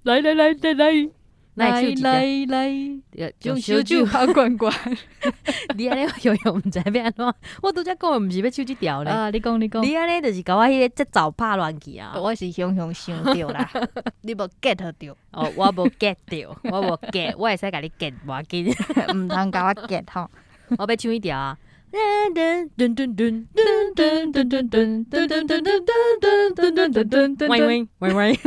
來來來來來，來來來來，將燒酒拍罐罐。你按呢又又毋知欲按怎，我拄才講的毋是欲唱這條咧。啊，你講你講。你按呢就是共我彼个節奏拍亂去啊！我是雄雄想著啦，你無 get 著。哦，我無 get 著，我無 get，我會使共你 get，無要緊。毋通共我 get 吼。我欲唱彼條啊！噔噔噔噔噔噔噔噔噔噔噔噔噔噔噔噔噔，喂喂喂喂，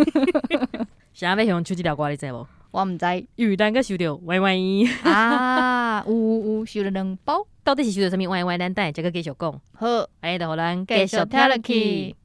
啥欲向唱這條歌，你知無？我毋知。因為咱閣收著歪歪。啊，有有有，收著兩包。到底是收著啥物歪歪？咱等下才閣繼續講。好，按呢就予咱繼續聽落去。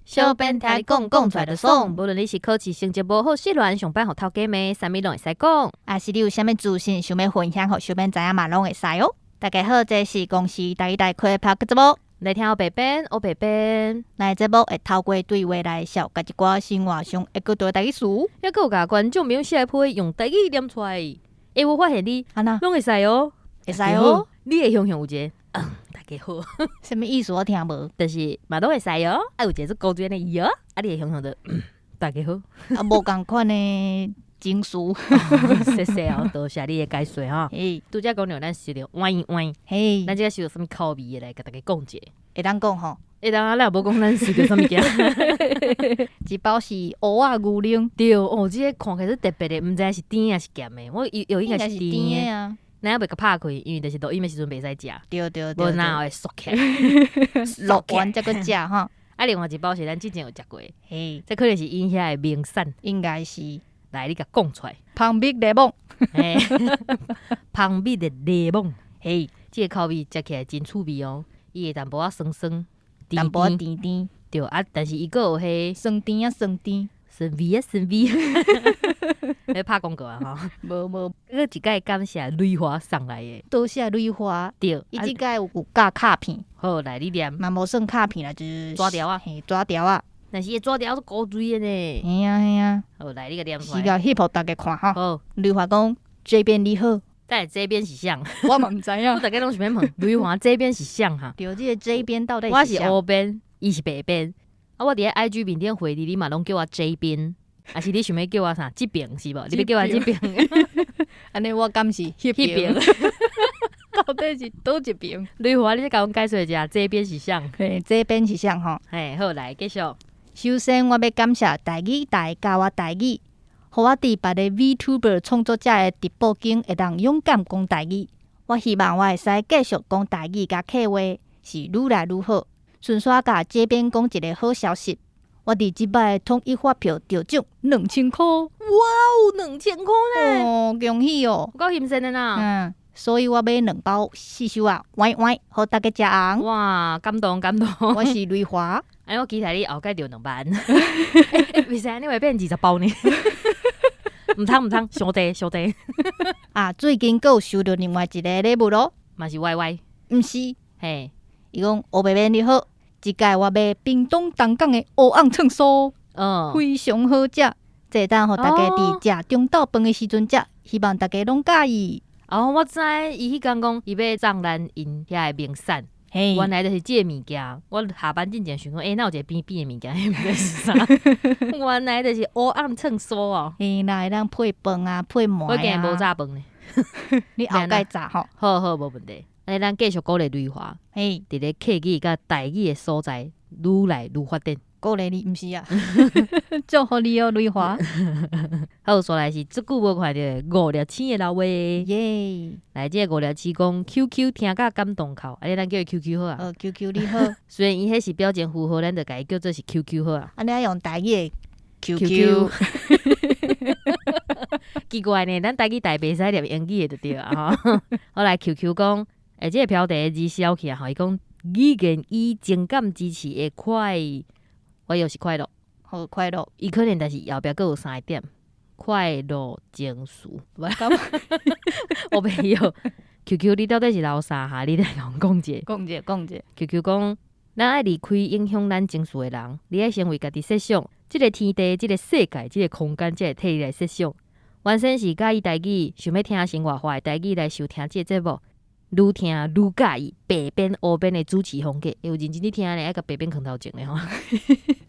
小編聽你講，講出來就爽。無論你是考試成績無好、失戀、上班予頭家罵，啥物攏會使講。啊是你有啥物資訊想欲分享，予小編知影嘛，攏會使哦。大家好，這是公視台語台開拍的節目。來聽烏白編，烏白編。咱的節目會透過對話來紹介一寡生活上會閣著的台語詞。猶閣有共觀眾朋友寫批用台語念出來，會無發現你按怎？攏會使哦，會使哦。你的雄雄有一个，大家好，啥物意思我聽無。就是嘛攏會使哦。啊，有一個做古錐的伊哦，啊，你的雄雄就大家好，啊，無仝款的情緒。謝謝哦，多謝你的解說吼。嘿，拄才講著咱收著歪歪，咱這个收著啥物口味的來共大家講一下。會當講吼？會當啊，咱也無講咱收著啥物件。一包是芋仔牛奶。對哦，這個看起來特別的，毋知是甜抑是鹹的。我有應該是甜的啊。咱猶袂共拍開，因為就是錄音的時陣袂使食。對對對，無哪會縮起來。錄完才閣食吼。啊，另外一包是咱之前有食過，嘿，這可能是𪜶遐的名產。應該是。來，你共講出來。蜂蜜檸檬。蜂蜜的檸檬。嘿，這个口味食起來真趣味哦。伊會淡薄仔酸酸，淡薄仔甜甜。對啊，但是伊閣有彼酸甜啊酸甜。酸味啊酸味。咧拍廣告啊吼。無無。閣一擺感謝雷華送來的。多謝雷華。對。伊這擺有寄卡片。好，來你念。嘛無算卡片啦，就是紙條啊。嘿，紙條啊。但是伊紙條是古錐的呢。嘿啊嘿啊。好，來你共念出來。是共翕予大家看吼。好。雷華講這邊你好。等下這邊是啥？我嘛毋知影。我逐家攏想欲問，雷華這邊是啥哈？對，這个這邊到底我是烏編，伊是白編。啊，我佇咧 IG 面頂回你，你嘛攏叫我這邊，抑是你想欲叫我啥？這邊是無？你欲叫我這邊？按呢我敢是彼邊？到底是佗一邊？雷華，你再共阮解說一下，這邊是啥？嘿，這邊是啥吼？嘿，好，來繼續。首先，我欲感謝台語台教我台語，予我佇別个 VTuber 創作者的直播間會當勇敢講台語。我希望我會使繼續講台語佮客話，是愈來愈好。順紲共這邊講一个好消息，我佇這擺統一發票著獎2000箍。哇哦，2000箍呢！哦，恭喜哦！有夠欣羨的啦。嗯，所以我買兩包四收仔，歪歪，予大家食紅。哇，感動感動！我是雷華。哎，我期待你後蓋著2萬。袂使，你會變20包呢？毋通毋通，傷濟傷濟。啊，最近閣有收著另外一个禮物囉。嘛是歪歪？毋是。嘿。伊講烏白編你好，這擺我買屏東東港的芋甕創酥，非常好食，這當予大家佇食中晝飯的時陣食，希望大家攏佮意。哦，我知，伊彼工講伊欲送咱𪜶遐的名產，原來就是這个物件。我下班進前想講，欸，哪有一个扁扁的物件，毋知是啥？原來就是芋甕創酥哦。嘿，若會當配飯啊，配糜啊。我今日無炸飯呢。你後蓋炸吼。好好，無問題。按呢，咱繼續鼓勵雷華，嘿，佇咧客語佮台語的所在愈來愈發展。鼓勵你，毋是啊？祝福你哦，雷華。好，煞來是足久無看著五粒星的老話。耶！來，這个五粒星講 QQ 聽甲感動哭，按呢咱叫伊 QQ 好啊。好，QQ 你好。雖然伊彼是標點符號，咱就共伊叫做是 QQ 好啊。按呢愛用台語的 QQ。奇怪呢，咱台語台袂使念英語的就對啊吼。好來 QQ 講，欸，這个標題字寫起來吼，伊講語言以情感支持的快，我又是快樂。好快樂。伊可能但是後壁閣有三个點，快樂情緒。我袂曉 QQ，你到底是留啥哈？你來共阮講者。講者講者。 QQ 講，咱愛離開影響咱情緒的人，你愛先為家己設想，這个天地、這个世界、這个空間，才會替你來設想。原先是佮意台語，想欲聽生活化的台語來收聽這个節目。愈聽愈佮意白邊烏邊的主持風格，有認真咧聽咧，愛共白邊囥頭前咧吼。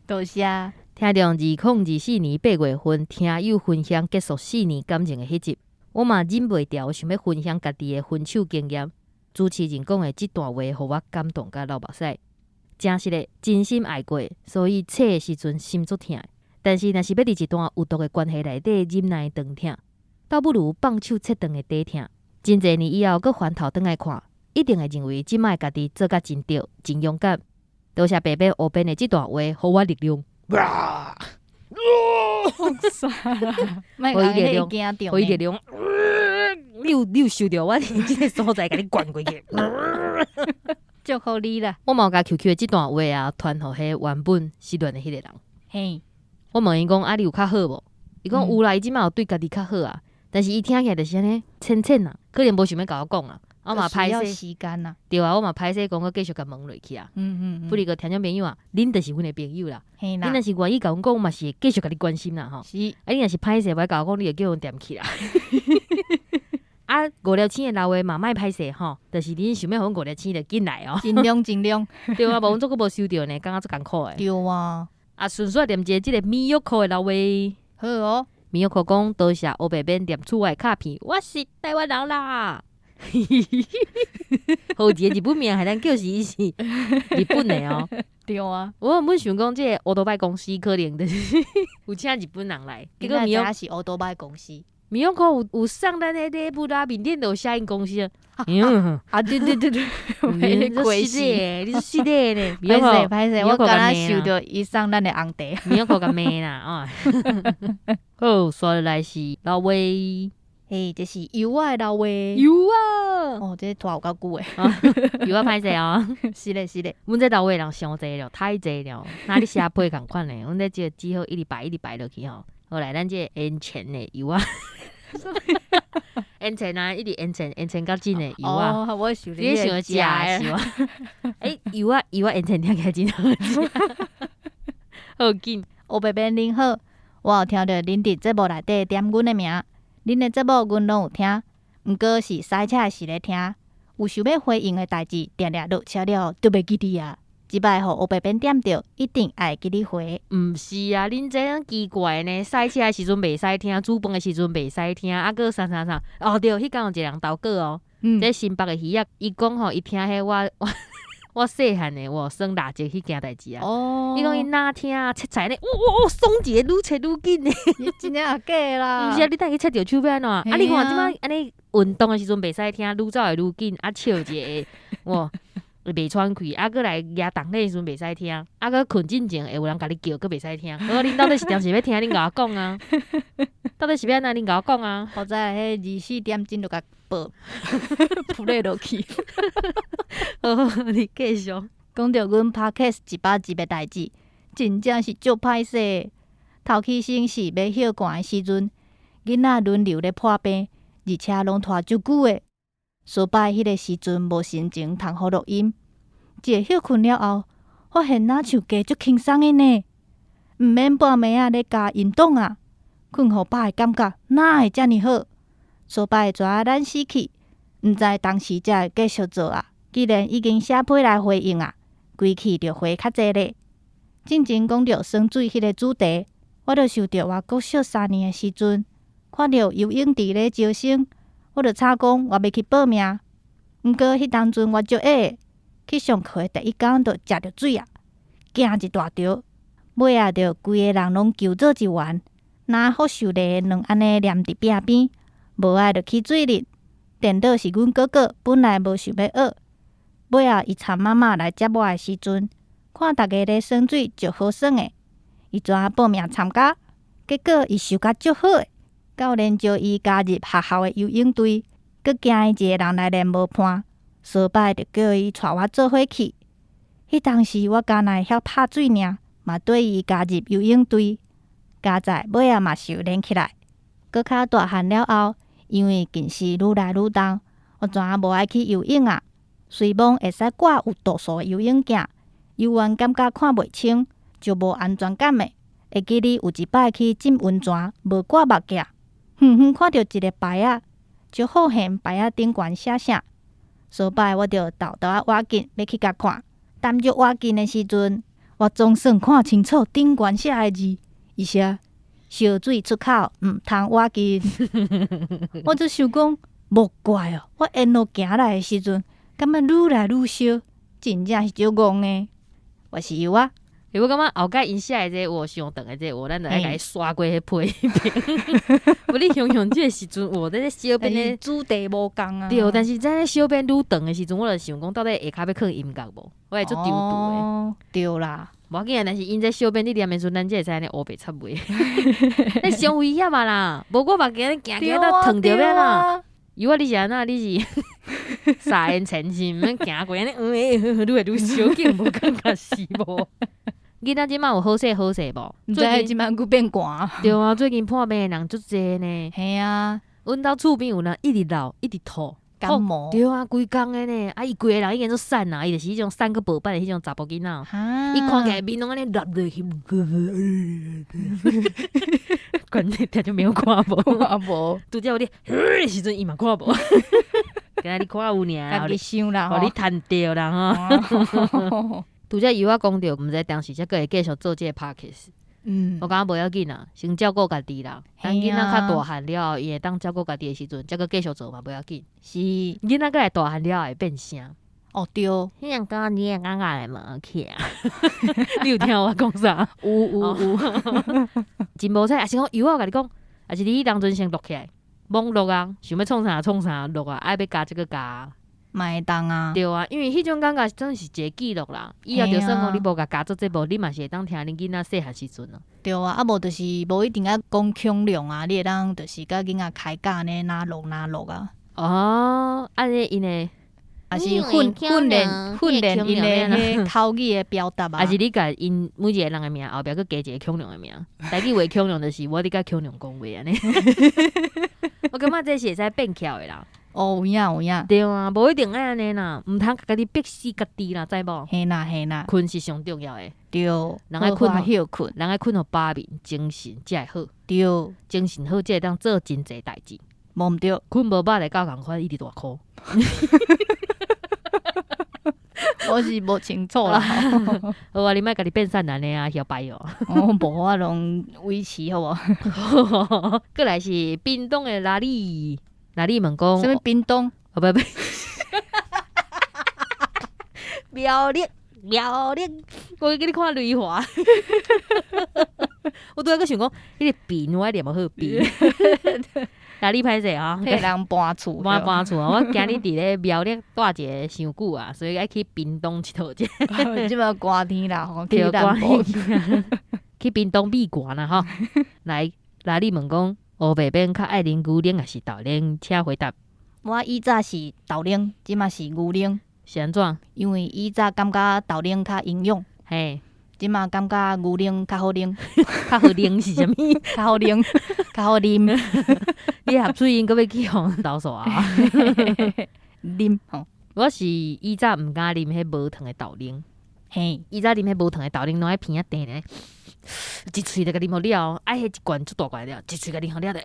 多謝。聽著2024年8月份聽友分享結束四年感情的彼集，我嘛忍袂牢，想欲分享家己的分手經驗。主持人講的這段話，予我感動甲流目屎。誠實的，真心愛過，所以切的時陣心足疼。但是若是欲佇一段有毒的關係內底忍耐長疼，倒不如放手切斷的短疼。真濟年以後，閣翻頭轉來看，一定會認為這擺家己做甲真對，真勇敢。多謝白邊烏邊的這段話，予我力量。莫共伊驚著。予伊力量。你有受著我佇這個所在共你灌過去。祝福你啦！我嘛有共 QQ 的這段話啊，傳予彼原本失戀的彼個人。我問伊講啊，你有較好無？伊講有啦，伊這擺有對家己較好啊。但是伊聽起來就是按呢淺淺啊，可能無想欲共我講啊。我嘛歹勢時間啊。對啊，我嘛歹勢講，閣繼續共問落去啊。不如閣聽眾朋友啊，恁就是阮的朋友啦。恁若是願意共阮講，嘛是會繼續共你關心啦吼。啊，你若是歹勢無愛共我講，你就叫阮恬去啦。啊，五粒星的老話嘛莫歹勢吼，就是恁想欲予阮五粒星就緊來哦。盡量盡量。對啊，無阮足閣無收著呢，感覺足艱苦的。對啊。啊，順續念一下這個米約克的老話。好哦。米約克講多謝烏白免念厝外卡片，我是台灣人啦。好一個日本名，害咱叫是伊是日本的哦。對啊。我原本想講這個歐多拜公司可能就是有請日本人來，結果米約是歐多拜公司。米約克有送咱的禮物啦，面頂就有寫𪜶公司啊。啊對對對對，你是的，你是的呢。歹勢歹勢，我敢若受著伊送咱的紅茶。米約克共罵啦，哦。好，煞落來是老魏。嘿，這是油仔的老話。油啊！哦，這拖有夠久的。油仔歹勢哦。是咧是咧。阮這老話人傷濟了，太濟了，哪咧寫批仝款的，阮這只只好一直擺一直擺落去吼。後來咱這個延前的油仔。延前啊，一直延前，延前較緊的油仔。哦，我想你想食的是無？欸，油仔油仔延前聽起來真好食。好緊。烏白邊恁好，我有聽著恁佇節目內底點阮的名，恁的節目阮攏有聽，毋過是駛車的時咧聽，有想欲回應的代誌，定定落車了後就袂記得啊。這擺予烏白邊點著，一定愛記得回。毋是啊，恁這樣奇怪呢？駛車的時陣袂使聽，煮飯的時陣袂使聽，啊，閣啥啥啥。哦對，彼工有一個人投稿哦，這新北的魚仔，伊講吼，伊聽彼我細漢的我耍蠟燭彼件代誌啊。伊講伊若聽切菜呢，喔喔喔，爽一个愈切愈緊的。你真正也假啦？毋是啊，你等下去切著手欲按怎？啊，你看這擺按呢運動的時陣袂使聽，愈走會愈緊，啊笑一个，哇！會袂喘氣，啊，閣來舉重的時陣袂使聽，啊，閣睏進前會有人共你叫，閣袂使聽。我講恁到底是當時欲聽，恁共我講啊？到底是欲按怎？恁共我講啊？好在彼24點鐘就共報，play 落去。好，你繼續。講著阮 Podcast 100集的代誌，真正是足歹勢。頭起先是欲歇寒的時陣，囡仔輪流咧破病，而且攏拖足久的。所擺彼個時陣無心情通好錄音，一个歇睏了後，發現若像加足輕鬆的呢，毋免半暝仔咧加運動啊，睏予飽的感覺哪會遮爾好？所擺知影咱死去，毋知當時才會繼續做啊。既然已經寫批來回應啊，規氣就回較濟咧。進前講著耍水彼個主題，我就想著我國小三年的時陣，看著游泳池咧招生。我就吵講我欲去報名，毋過彼當陣我足矮，去上課的第一工就食著水啊，驚一大條，尾仔就規个人攏揪做一團，若福壽螺卵按呢黏佇壁邊，無愛就起水哩。顛倒是阮哥哥本來無想欲學，尾仔伊摻媽媽來接我的時陣，看逐家咧耍水足好耍的，伊怎報名參加，結果伊游甲足好的。教練招伊加入學校的游泳隊，閣驚伊一个人來練無伴，所擺就叫伊帶我做伙去。彼當時我敢若會曉拍水爾，嘛綴伊加入游泳隊。佳哉尾仔嘛是有練起來。閣較大漢了後，因為近視愈來愈重，我知影無愛去游泳啊。雖罔會使掛有度數的游泳鏡，游完感覺看袂清，就無安全感的。會記得有一擺去浸溫泉，無掛目鏡，遠遠看著一个牌仔，石虎縣牌仔頂懸寫啥？所擺我就沓沓仔倚近欲去共看。踮足倚近的時陣，我總算看清楚頂懸寫的字，伊寫燒水出口毋通倚近。我就想講，莫怪哦，我沿路行來的時陣，感覺愈來愈燒，真正是足戇的。我是有啊。欸，我感覺後蓋𪜶寫的這個話傷長的這個話，咱就愛共伊刷過彼批評。無你形容這個時陣，我在小編的主題無仝啊。對，但是在小編愈長的時陣，我就想講，到底下跤欲囥音樂無？我會足躊躇的。哦，對啦。無要緊啊，但是𪜶這小編佇念的時陣，咱才會使按呢烏白插話。那傷危險啊啦！無我嘛驚你行行到燙著欲啦。如果你是按怎？你是撒煙塵是毋免行過按呢？嗯，愈來愈燒緊，無感覺是無？囡仔這馬有好勢好勢無？毋知這馬閣變寒。對啊，最近破病的人足濟呢。嘿啊，阮兜厝邊有人一直漏，一直吐，感冒。對啊，規工的呢。啊，伊規個人已經足瘦啊，伊就是彼種瘦閣無辦的彼種查埔囡仔。伊看起來面攏按呢落落去，關鍵聽就沒有看無，看無。拄則有咧的時陣，伊嘛看無。今仔你看有爾，家己想啦，予你趁著啦吼。拄則伊我講著，毋知當時才閣會繼續做這個 podcast。我感覺無要緊啊，先照顧家己啦。等囡仔較大漢了後，伊會當照顧家己的時陣，才閣繼續做嘛，無要緊。囡仔閣來大漢了後會變聲。哦對。你若講你會感覺會無去啊？你有聽我講啥？有有有。真無彩，抑是講有我共你講，抑是你彼當陣先錄起來，罔錄啊，想欲創啥創啥錄啊，愛欲加這個加。嘛會當啊。對啊，因為彼種感覺真是一個記錄啦。以後就算講你無共加做節目，你嘛是會當聽恁囡仔細漢時陣啊。對啊，啊無就是無一定愛講恐龍啊，你會當就是共囡仔開教呢，哪錄哪錄啊。哦，按呢𪜶的，抑是訓訓練訓練𪜶的彼口語的表達啊。抑是你共𪜶每一個人的名後壁閣加一個恐龍的名，台語話恐龍就是我佇共恐龍講話按呢。我感覺這是會使變巧的啦。哦，有影有影。對啊，無一定愛按呢啦，毋通家己逼死家己啦，知無？嘿啦嘿啦。睏是上重要的。人愛睏歇睏，人愛睏予飽眠，精神才會好。精神好才會當做真濟代誌。無毋對。睏無飽就夠仝款，一直大箍。我是無清楚啦。好啊，你莫家己變瘦按呢啊，搖擺哦。哦，無我攏維持好無？過來是屏東的拉里。拉里問講，啥物屏東？哦不不，苗栗苗栗，我給你看雷華。我拄仔閣想講，彼個屏我念無好屏。拉里歹勢啊，替人搬厝，搬搬厝啊！我今日佇咧苗栗蹛一个傷久啊，所以愛去屏東𨑨迌者。這馬寒天啦，吼，對，寒天。去屏東避寒啦，吼。來，拉里問講，烏白變較愛啉牛奶抑是豆奶？請回答。我以早是豆奶，這馬是牛奶。是按怎？因為以早感覺豆奶較營養。這馬感覺牛奶較好啉。較好啉是啥物？較好啉，較好啉。你合喙𪜶閣欲去予投訴啊？啉吼。我是以早毋敢啉彼無糖的豆奶。以早啉彼無糖的豆奶，攏愛鼻仔甜咧。一喙就共啉予了，啊，彼一罐足大罐了，一喙共啉予了就，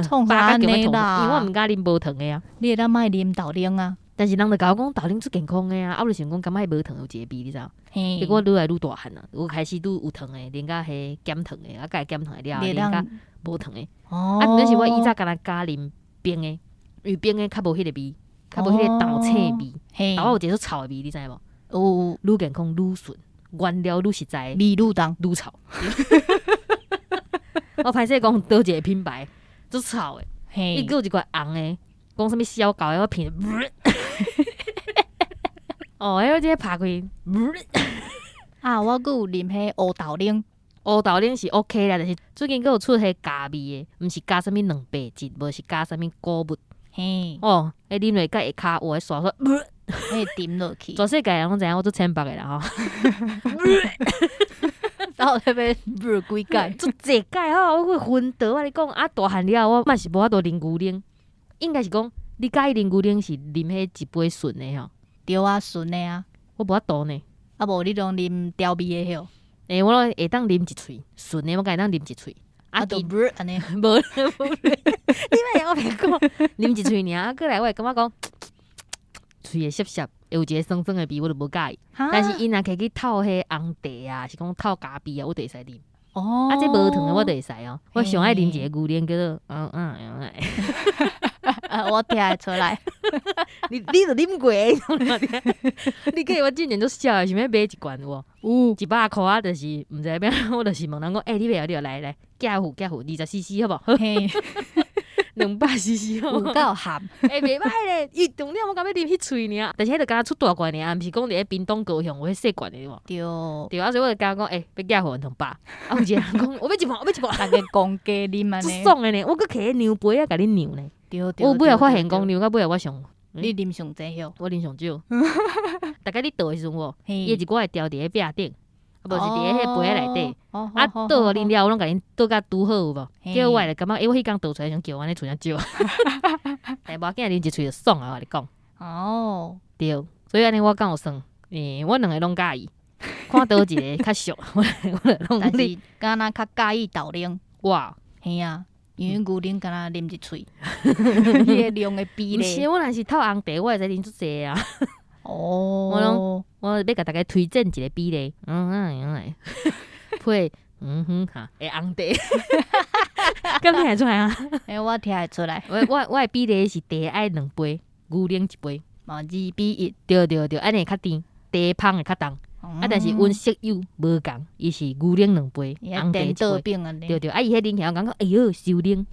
創啥按呢啦？因為我毋敢啉無糖的啊。你會當莫啉豆奶啊？但是人就共我講豆奶足健康的啊，啊，我就想講感覺彼無糖有一個味，你知無？結果愈來愈大漢啊，我開始愈有糖的，啉甲彼減糖的，啊，共減糖的了，啉甲無糖的。啊，毋是我以早敢若敢啉冰的，因為冰的較無彼個味，較無彼個豆青味，豆仔有一個足臭的味，你知無？有。愈健康愈順。原料愈實在，味愈重，愈臭。我歹勢講佗一個品牌，足臭的。伊閣有一罐紅的，講啥物小狗的，我聞。哦，彼個這個拍開。啊，我閣有啉彼烏豆奶。烏豆奶是 OK 啦，但是最近閣有出彼加味的，毋是加啥物蛋白質，無是加啥物穀物。哦，彼啉落佮下跤有的刷刷。彼沉落去。全世界人攏知影我足淺薄的啦吼。到底欲吐幾擺？足濟擺吼，我會昏倒。我共你講啊，大漢了後我嘛是無法度啉牛奶。應該是講，你佮意啉牛奶是啉彼一杯純的吼？對啊，純的啊。我無法度呢。啊無你攏啉調味的吼？欸，我攏會當啉一喙純的，我敢會當啉一喙。啊，就按呢，無無，你莫烏白講，啉一喙爾，啊，過來我會感覺講。喙喙會澀澀，會有一个酸酸的味，我就無佮意。但是𪜶若摕去透彼紅茶啊，是講透咖啡啊，我就會使啉。啊，這無糖的我就會使哦。我上愛啉一个牛奶叫做嗯嗯嗯，啊，我聽會出來。你都啉過？你記得我之前都痟的，想欲買一罐有無？有。100箍啊，就是毋知欲按怎，我就是問人講，欸，你欲你來來，寄付寄付20 CC 好無？200 CC 好有夠鹹。欸，袂歹咧，伊重點我感覺啉彼喙爾，但是彼就敢若出大罐爾，毋是講佇咧屏東高雄有彼細罐的無？對。對啊，所以我就共伊講，欸，欲寄予兩百，啊，有一個人講，我欲一罐，我欲一罐，逐家公家啉按呢。足爽的呢，我閣摕彼量杯仔共恁量呢。對對。我尾仔發現講量到尾仔我上，你啉上濟許？我啉上少。逐概你倒的時陣無，伊會一寡會掉佇咧壁頂，啊無是佇咧彼杯仔內底。啊，倒予恁了，我攏共恁倒甲拄好有無？結果我就感覺，欸，我彼工倒出來時陣叫我按呢賰遮少。但無要緊，啉一喙就爽啊！我共你講。對，所以按呢我敢有算？欸，我兩个攏佮意，看佗一个較俗，我我就攏但是敢若較佮意豆奶。我。嘿啊，因為牛奶敢若啉一喙，彼个量的比例。毋是，我若是透紅茶，我會使啉足濟啊。我攏我欲共大家推薦一个比例，嗯嗯嗯，配嗯哼哈的紅茶，敢聽會出來啊？欸，我聽會出來。我的比例是茶愛兩杯，牛奶一杯。嘛，2比1。對對對，按呢會較甜，茶芳會較重。啊，但是阮室友無仝，伊是牛奶兩杯，紅茶一杯。對對，啊，伊彼啉起來，我感覺哎喲，傷冷。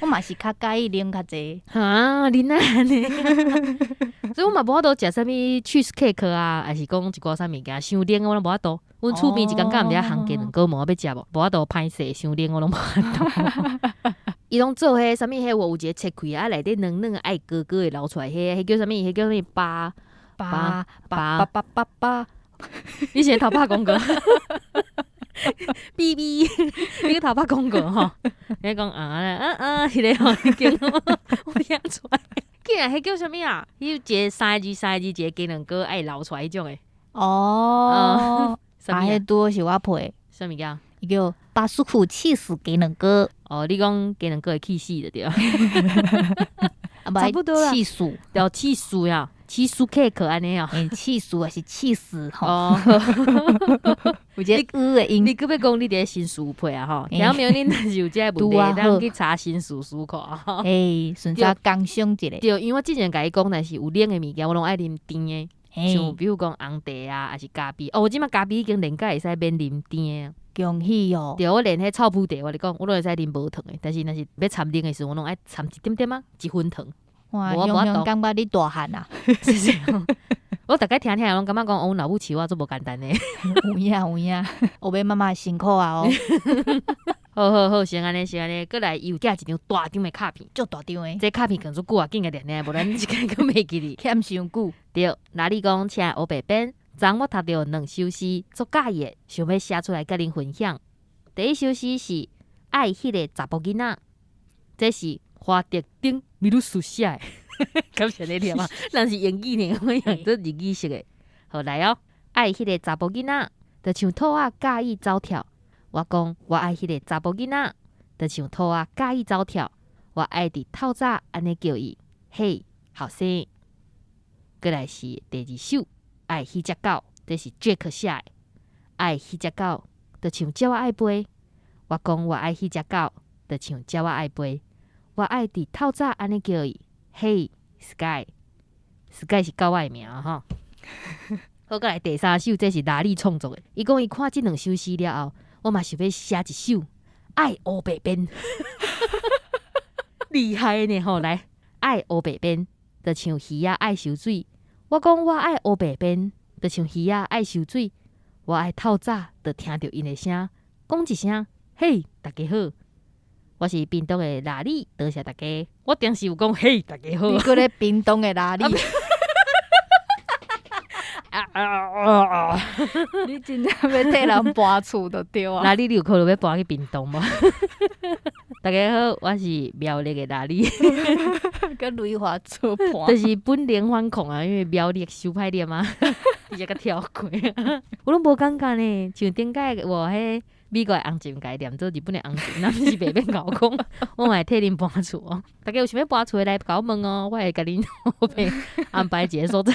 我嘛是較佮意啉較濟。哈，恁哪按呢？所以我嘛無法度食啥物 cheese cake 啊，抑是講一寡啥物件，傷冷我攏無法度。阮厝邊一工敢毋知烘雞卵糕，問我欲食無？無法度歹勢，傷冷我攏無法度。伊攏做彼啥物？彼有一个切開啊，內底軟軟愛膏膏會流出來，彼彼叫啥物？彼叫啥物？巴巴巴巴巴巴，你是頭拍廣告？嗶嗶，你閣頭拍廣告吼？你講啊啊啊，彼个吼已經我聽出來。竟然彼叫啥物啊？彼有一个三个字三个字，一个雞卵糕愛流出來彼種的。哦，啊，彼拄好是我配。啥物件？伊叫巴斯克起司雞卵糕。哦，你講雞卵糕會起司就對。差不多啦。起司，對，起司呀，起司 cake 按呢哦。欸，起司還是起司吼？哦，有一個呃的音。你閣欲講你佇咧新事配啊吼？聽沒有？恁若是有這个問題，咱去查新事書看。欸，順便工商一下。對，因為我之前共伊講，若是有冷的物件，我攏愛啉甜的。像比如講紅茶啊，抑是咖啡。哦，我這馬咖啡已經練甲會使免啉甜的。恭喜哦！對，我連彼臭麩茶，我共你講，我攏會使啉無糖的。但是若是欲摻冷的時陣，我攏愛摻一點點仔，一分糖。哇，雄雄感覺你大漢啊！是是，我逐擺聽聽攏感覺講，哦，老母飼我足無簡單的。有影有影，後尾媽媽辛苦啊！哦，好好好，先按呢，先按呢，閣來伊有寄一張大張的卡片，足大張的。這卡片囥足久啊，緊共念念，無咱一工閣袂記哩。欠傷久。對，哪裡講請烏白編，昨昏我讀著兩首詩，足佮意的，想欲寫出來共恁分享。第一首詩是愛彼个查埔囡仔，這是華德丁米魯斯寫的，敢是按呢念啊？人是英語呢，我用做日語式的。好來哦，愛彼个查埔囡仔，就像兔仔佮意走跳。我講我愛彼个查埔囡仔，就像兔仔佮意走跳。我愛佇透早按呢叫伊，嘿，後生。閣來是第二首，愛彼隻狗，這是 Jack 寫的。愛彼隻狗，就像鳥仔愛飛。我講我愛彼隻狗，就像鳥仔愛飛。我愛佇透早按呢叫伊，嘿，Sky，Sky 是狗仔的名吼。好，閣來第三首，這是哪裡創作的？伊講伊看這兩首詩了後，我嘛想欲寫一首愛烏白變，厲害呢吼！來，愛烏白變，就像魚仔愛泅水。我講我愛烏白變，就像魚仔愛泅水。我愛透早就聽著𪜶的聲，講一聲，嘿，大家好。我是屏東的拉里，多謝大家。我當時有講嘿，大家好。你閣咧屏東的拉里？啊啊啊啊！你真正欲替人搬厝就對啊。拉里，你有考慮欲搬去屏東無？大家好，我是苗栗的拉里。佮雷華做伴。就是本能反抗啊，因為苗栗傷歹念啊，直接共跳過。我攏無感覺呢，像頂擺有彼美國的紅針共伊念做日本的紅針，若毋是袂免共我講，我嘛會替恁搬厝哦。大家有想欲搬厝的來共我問哦，我會共恁安排一个所在。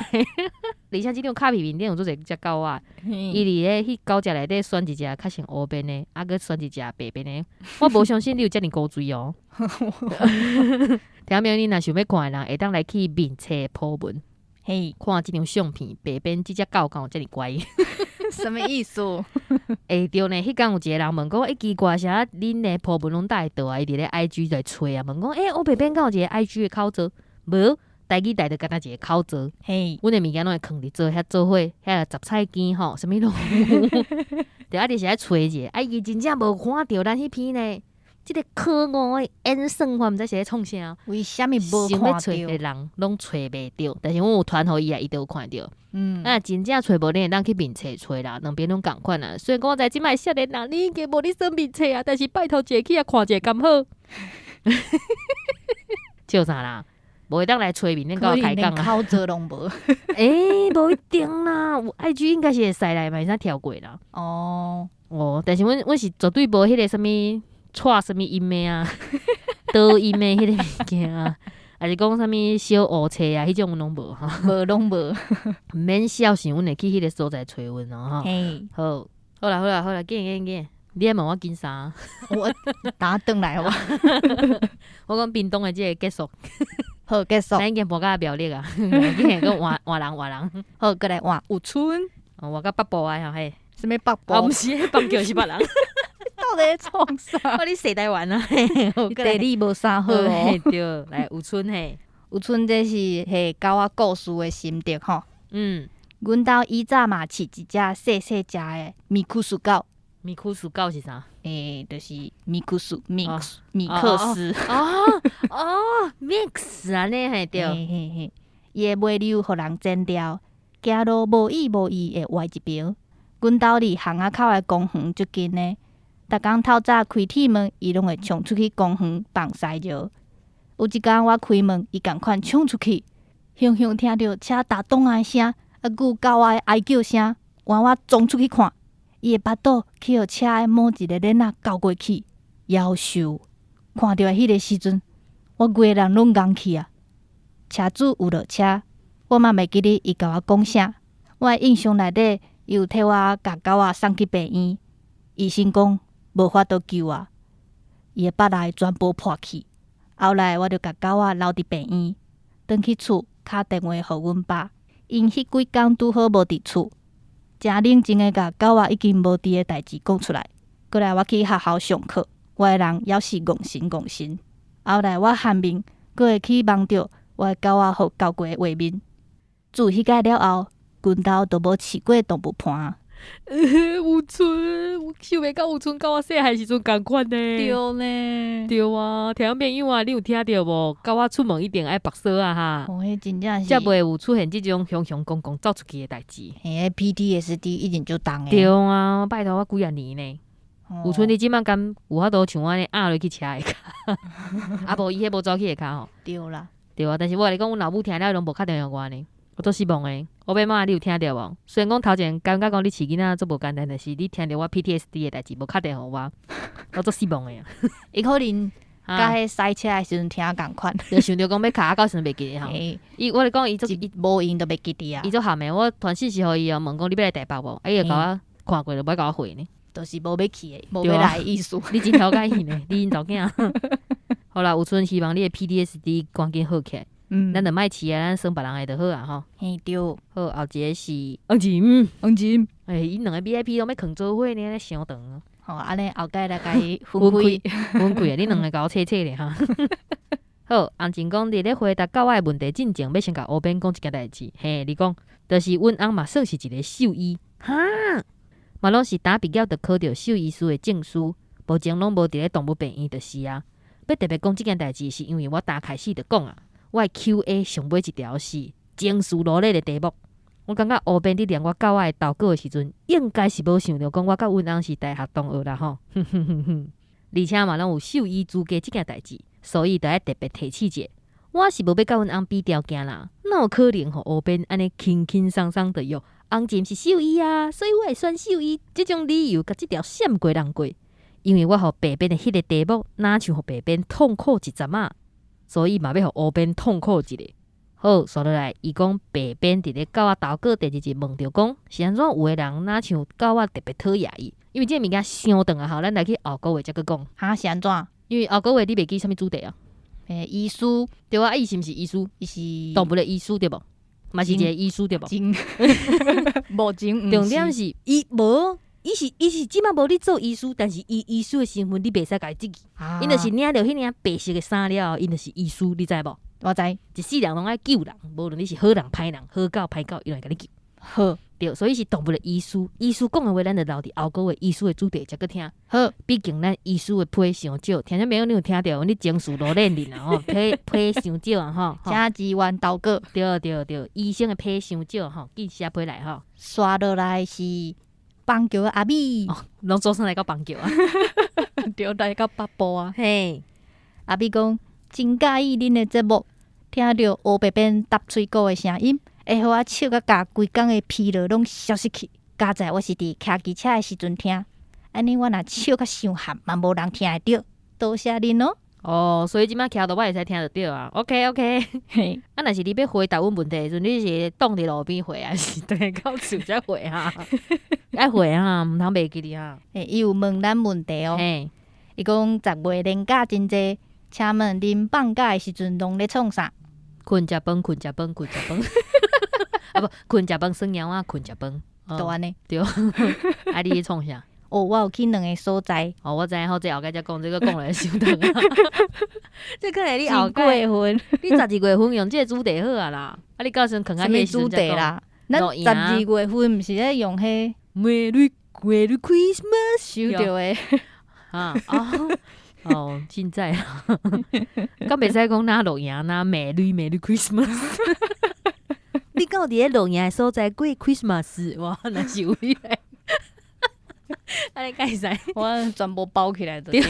而且這張卡片面頂有足濟隻狗仔，伊佇咧彼狗隻內底選一隻較像烏邊的，啊閣選一隻白邊的。我無相信你有遮爾古錐哦。聽明你若想欲看的人，會當來去面冊 po 文，看這張相片白邊這隻狗敢有遮爾乖。什麼意思？欸對呢，彼工有一个人問講，欸奇怪，啥恁的 po 文攏搭會到啊？伊佇咧 IG 來揣啊，問講，欸烏白邊敢有一个 IG 的口座？無，台語台就敢若一个口座。阮的物件攏會囥佇做遐做伙，遐雜菜羹吼，啥物攏有。對啊，就是愛揣一下，啊伊真正無看著咱彼篇呢。這个可惡的演算法，毋知是咧創啥。為啥物無想欲看揣的著？人攏揣袂著，但是阮有傳予伊啊，伊就有看著。啊，真正揣無，你會當去面冊揣啦，兩邊攏仝款啊。雖然講我知這擺少年人，你已經無咧耍面冊啊，但是拜託一下去遐看一下敢好？笑啥啦？無會當來揣面頂佮我可能開講啊？連口座攏無。欸，無一定啦，有 IG 應該是會使來嘛，會使跳過啦。哦，但是阮是絕對無彼個啥物掣啥物音的啊，抖音的彼个物件啊，抑是講啥物小烏冊啊，彼種阮攏無吼。無攏無。毋免痟想，阮會去彼个所在揣阮哦吼。好，好啦好啦好啦，緊緊緊，你愛問我緊啥？我打轉來好無？我講屏東的這个結束，好，結束。咱已經搬到苗栗啊，已經閣換換人換人。好，閣來換有春。哦，換到北部的吼嘿。啥物北部？啊，毋是，板橋是別人。到底咧創啥？我咧踅台灣啊，地理無啥好哦。對，來有春嘿。有春這是彼狗仔故事的心得吼。阮兜以早嘛飼一隻細細隻的米克斯狗。米克斯狗是啥？欸，就是米克斯，mix，米克斯。哦哦，mix 按呢嘿對。嘿嘿嘿，伊的尾溜予人剪掉，行路無意無意會歪一邊。阮兜離巷仔口的公園足近的，逐工透早開鐵門，伊攏會衝出去公園放屎尿。有一工我開門，伊仝款衝出去，雄雄聽著車踏擋仔的聲，啊，閣有狗仔的哀叫聲，換我衝出去看，伊的腹肚去予車的某一个輪仔鉤過去，夭壽。看著的彼个時陣，我規个人攏戇去啊！車主有落車，我嘛袂記得伊共我講啥。我的印象內底，伊有替我共狗仔送去病院，醫生講無法度救啊，伊的腹內全部破去。後來我就共狗仔留佇病院，轉去厝敲電話予阮爸，𪜶彼幾工拄好無佇厝，誠冷靜的共狗仔已經無佇的代誌講出來。過來我去學校上課，我的人猶是戇神戇神。後來我頇面，閣會去夢著我的狗仔予鉤過的畫面。自彼擺了後，阮兜就無飼過動物伴。有春，我想袂到有春佮我細漢時陣仝款呢。對呢。對啊，聽朋友啊，你有聽著無？狗仔出門一定愛縛鎖仔哈。哦，彼真正是。才袂有出現這種雄雄公公走出去的代誌。嘿，PTSD 已經足重的。對啊，拜託我幾仔年呢。有春你這擺敢有法度像我按呢壓落去車下跤？啊無，伊彼無走去下跤吼。對啦。對啊，但是我共你講，阮老母聽了攏無敲電話予我呢，我足失望的。烏白媽，你有聽著無？雖然講頭前感覺講你飼囡仔足無簡單，但是你聽著我 PTSD 的代誌，無敲電話予我，我足失望的。伊可能佮彼賽車的時陣聽仝款，就想著講欲敲到時陣袂記得吼。伊我咧講伊足伊無閒就袂記得啊。伊足譀的，我傳訊息予伊哦，問講你欲來台北無？啊伊就共我看過就無愛共我回呢。就是無欲去的，無欲來的意思。你真了解伊呢，你𪜶查某囝。好啦，有春希望你的 PTSD 趕緊好起來。咱就莫飼啊，咱耍別人的就好啊吼。嘿對。好，後一个是紅琴，紅琴。欸，𪜶兩个 VIP 攏欲囥做伙呢，咧傷長。好，按呢後蓋來共伊分開，分開啊！你兩个共我切切咧哈。好，紅琴講佇咧回答狗仔的問題進前，欲先共烏邊講一件代誌。嘿，你講，就是阮翁嘛算是一个獸醫，哈，嘛攏是打畢業就考著獸醫師的證書，目前攏無佇咧動物病院就是啊。欲特別講這件代誌，是因為我打開始就講啊，我的 Q&A 上尾一條是情緒羅列的題目。我感覺烏邊佇念我狗仔的投稿的時陣，應該是無想著講我佮阮翁是大學同學啦吼。而且嘛攏有獸醫資格這件代誌，所以就愛特別提醒者。我是無欲佮阮翁比條件啦，哪有可能予烏邊按呢輕輕鬆鬆就用紅琴是獸醫啊，所以我會選獸醫。這種理由共這條閃過人過，因為我予白邊的彼个題目，若像予白邊痛苦一陣仔，所以嘛欲予烏邊痛苦一下。好，煞落來，伊講白邊佇咧狗仔投稿第二集問著講，是按怎有的人若像狗仔特別討厭伊，因為這个物件傷長啊，吼，咱來去後個月才閣講。哈，是按怎？因為後個月你袂記啥物主題啊？欸，醫師。對啊，伊是毋是醫師？伊是動物的醫師對無？嘛是一個醫師對無？真，目前重點是伊無，伊是這馬無咧做醫師，但是伊醫師的身份你袂使共伊質疑。伊就是領著彼領白色的衫了後，伊就是醫師，你知無？我知。一世人攏愛救人，無論你是好人歹人，好狗歹狗，伊攏會共你救。好。對，所以是動物的醫師，醫師講的話，咱就留佇後個月醫師的主題才閣聽。好，畢竟咱醫師的批傷少，聽眾朋友你有聽著？你情緒羅練練啊吼，批批傷少啊吼。請支援投稿。對對對，醫生的批傷少吼，緊寫批來吼。煞落來是邦橋阿美。哦，攏做啥來到邦橋啊？對，來到北部啊。嘿，阿美講真佮意恁的節目，聽著烏白邊踏喙鼓的聲音，會予我笑甲共規工的疲勞攏消失去。佳哉我是佇騎機車的時陣聽，按呢我若笑甲傷譀嘛無人聽會著。多謝恁哦。哦，所以這馬騎都我會使聽得著啊。OK OK。嘿，啊，若是你欲回答阮問題的時陣，你是擋佇路邊回，還是轉來到厝才回啊？愛回啊，毋通袂記得啊。欸，伊有問咱問題哦。嘿，伊講十月連假真濟，請問恁放假的時陣攏咧創啥？睏食飯，睏食飯，睏食飯。啊無，睏食飯耍貓仔，睏食飯。就按呢。對。啊，你咧創啥？哦，我有去兩个所在。哦，我知影吼，這後蓋才講，這個講來傷長啊。這可能你後真過分。你十二月份用這個主題好啊啦。啊，你到時陣囥較彼啥物主題啦？咱十二月份毋是咧用彼 Merry Merry Christmas 收著的。啊哦哦，現在啊，敢袂使講哪露營哪 Merry Merry Christmas。你敢有佇咧露營的所在過 Christmas？哇，若是有彼个，按呢敢會使？我全部包起來就對。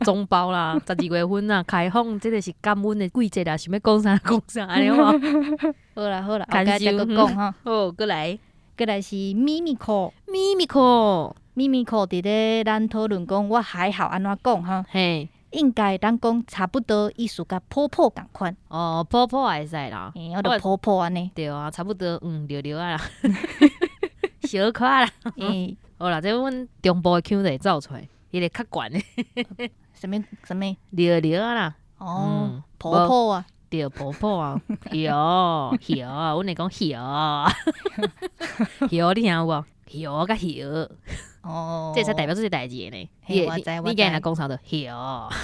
總包啦，十二月份啊，開放這个是感恩的季節啦，想欲講啥講啥，按呢好無？好啦好啦，後蓋再閣講吼。好，閣來，閣來是咪咪褲，咪咪褲，咪咪褲佇咧咱討論講，我還好按怎講吼？嘿，應該咱講差不多意思佮普普仝款。哦，普普會使啦，嘿，我就普普按呢。對啊，差不多，嗯，對對啊啦，小可啦。欸，好啦，這阮中部的腔就會走出來，彼个較懸的。啥物啥物？對對啊啦。哦，普普啊。對，婆婆啊，曉曉，阮會講曉，曉，你聽有無？曉佮曉，哦，這才代表這個代誌的呢。你我知，你今日講啥的？曉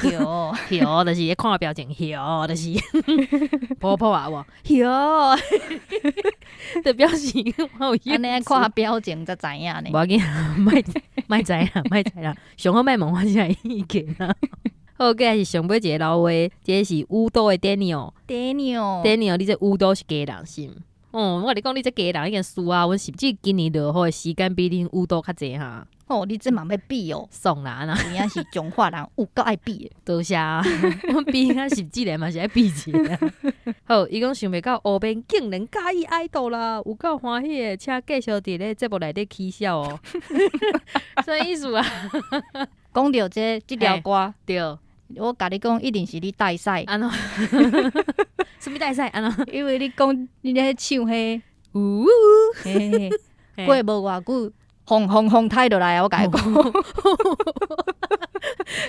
曉曉，就是咧看表情，曉就是婆婆啊，有無？曉，就表示我有按呢看表情才知影呢。無要緊，莫莫知啦，莫知啦，上好莫問我這個意見啦。好，過來是上尾一個老話，這個是五都的 Daniel。 Daniel。 Daniel，你這五都是家人是毋？哦，我共你講，你這家人已經輸啊！阮甚至今年落雨的時間比恁五都較濟哈。哦，你這嘛欲比哦？爽啦！有影是彰化人，有夠愛比的。多謝啊，阮比較實際咧嘛是愛比一下。好，伊講想袂到烏邊竟然佮意愛豆啦，有夠歡喜的，請繼續佇咧節目內底起痟哦。啥意思啊？講著這這條歌，對，我共你講，一定是你帶賽。按怎？啥物帶賽？按怎？因為你講你咧唱彼，嗚，嘿嘿，過無偌久，風風風颱就來啊！我共你講。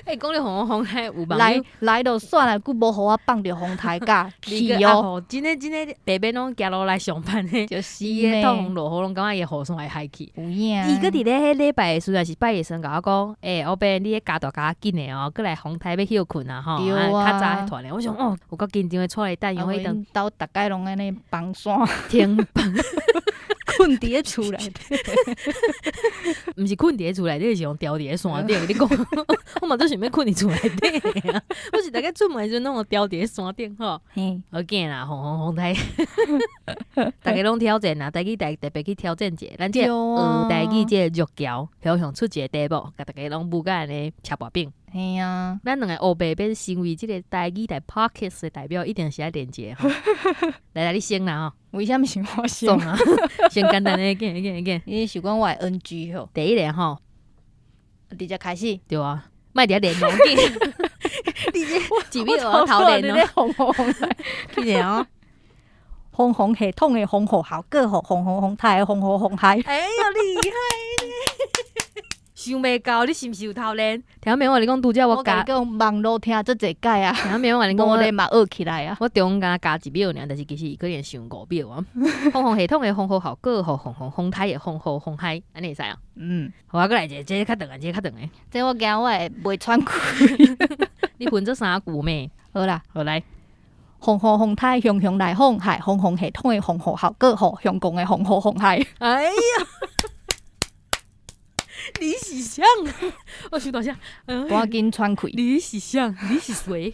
欸，講著風風風颱有網來來就算了，閣無予我放著風颱假去哦！真的真的，白白攏行路來上班的，就是伊的透風落雨，攏感覺伊的雨傘會害去。有影。伊閣佇咧彼禮拜的時陣，還是拜一時陣，共我講，欸，後邊你彼加大加緊的哦，閣來風颱欲歇睏啊吼，啊，較早彼團的，我想哦，有夠緊張的，帶伊等陽彼頓。兜逐擺攏按呢放山，停放。睏佇咧厝內底，毋是睏佇咧厝內底，是予牢佇咧山頂。你講，我嘛足想欲睏佇厝內底，我是逐擺出門時陣攏予牢佇咧山頂吼。好緊啦，風風風颱，逐家攏挑戰啦，台語台特別去挑戰者，咱這個學台語這個弱橋，向向出一個題目，共逐家攏舞甲按呢車薄餅。嘿啊，咱兩个烏白欲成為這个台語台 Podcast 的代表，一定是愛練一下吼。來來，你先啦吼。為啥物是我先？爽啊！先簡單的，緊緊緊。你是講我會 NG 吼？第一个吼，直接開始。對啊，莫佇遐練哦，緊。你這一秒我頭練哦。防護風緊哦。防洪系統的防護效果，予防護風台的防護風害。哎喲，厲害呢！想袂到，你是毋是有偷練？聽沒？我共你講，拄才我加講網路聽足濟擺啊。聽沒？我共你講，我咧嘛學起來啊。我中間加一秒爾，但是其實伊可能想五秒啊。防洪系統的防護效果，予防護風台的防護風害，按呢會使啊？嗯。好啊，閣來一个，這個較長啊，這個較長的。這我驚我會袂喘氣。你分做三句咩？好啦，好來。防護風台雄雄來訪害，防洪系統的防護效果，予香港的防護風害。哎呀！你是誰？我想大聲，趕緊喘氣。你是誰？你是誰？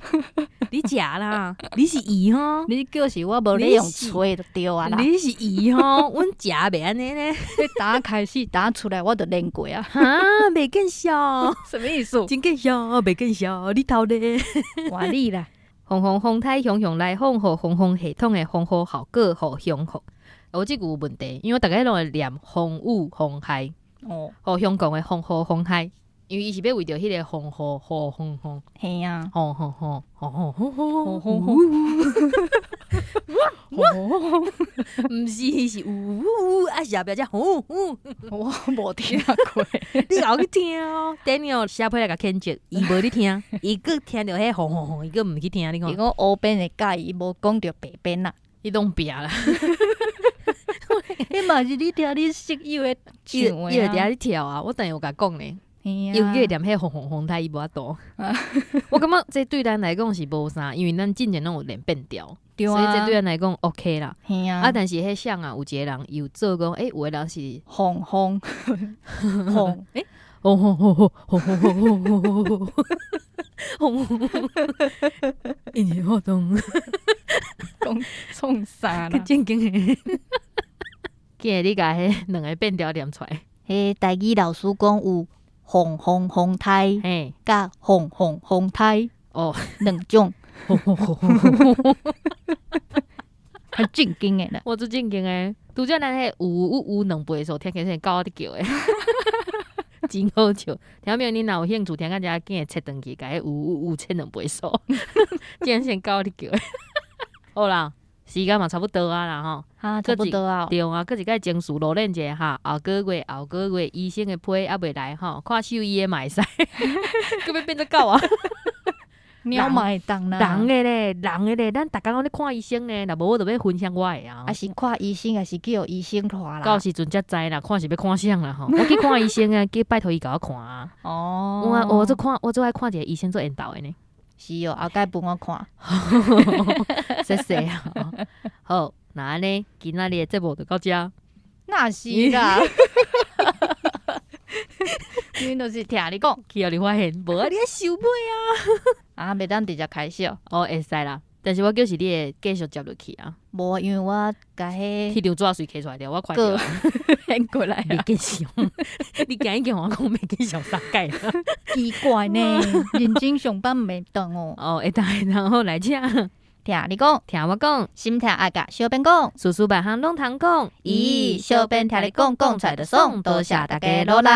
你食啦？你是伊吼？你叫是我無咧用揣就對啊啦。你是伊吼？阮食袂按呢呢？你打開始打出來，我就練過啊。哈，袂見笑，什麼意思？真見笑，袂見笑，你偷咧？換你啦。防洪風台雄雄來訪，予防洪系統的防護效果，予香港。我這句有問題，因為我逐家攏會念風雨風害。哦，予香港的風雨風害，因為伊是欲為著彼个風雨雨風風，嘿啊，吼吼吼吼吼吼吼吼吼吼，毋是是嗚嗚，啊是後壁才呼呼，我無聽過，你後去聽哦。Daniel 寫批來共譴責，伊無咧聽，伊閣聽著彼吼吼吼，伊閣毋去聽。你看，伊講烏邊的佮意，伊無講著白邊啦，伊攏拼啦。彼嘛是你聽你室友的唱的伊會佇遐咧跳啊！我等下有共講咧，伊有叫伊念彼個紅紅風伊無法度。我感覺這對咱來講是無啥，因為咱進前攏有練變調，所以這對咱來講 OK 啦。啊，但是彼啥啊，有一個人有做講，欸，有的人是紅紅紅，欸，紅紅紅紅紅紅紅紅紅，一起活動，講創啥啦？正經的。今日你共彼兩个變調念出來。彼台語老師講有防風風台，嘿，佮防洪風台，哦，兩種。較正經的啦。我足正經的，拄才咱彼有有有兩倍數聽起來狗佇叫的，真好笑。聽沒有？你若有興趣聽到遮，緊會切轉去，共彼有有有切兩倍數，真像狗佇叫的。好啦。時間嘛差不多啊啦吼，啊差不多啊，對啊，閣一擺情緒羅練一下哈，後個月後個月醫生的批猶未來吼，看獸醫的嘛會使，閣欲變做狗啊？貓嘛會當啦，人的咧，人的咧，咱逐工攏咧看醫生咧，若無我就欲分享我的啊。啊是看醫生，抑是去予醫生看啦？到時陣才知啦，看是欲看啥啦吼。我去看醫生啊，去拜託伊共我看啊。哦，我我做看，我做愛看一個醫生做緣投的呢。是哦，後蓋分我看。謝謝啊。好，那按呢，今仔日的節目就到遮。若是啦。因為都是聽你講，去予你發現，無啊，你愛收尾啊。啊，袂當直接開始哦。哦，會使啦。但是我就是你會繼續接落去啊。無，因為我共彼彼張紙隨摕出來著，我看著。掀過來袂見笑，你今日共我講袂見笑三擺。奇怪呢，認真上班袂當哦。哦，會當會當，好來請。聽你講，聽我講，心疼愛共小編講，事事萬項攏通講。咦，小編聽你講，講出來就爽，多謝大家努力。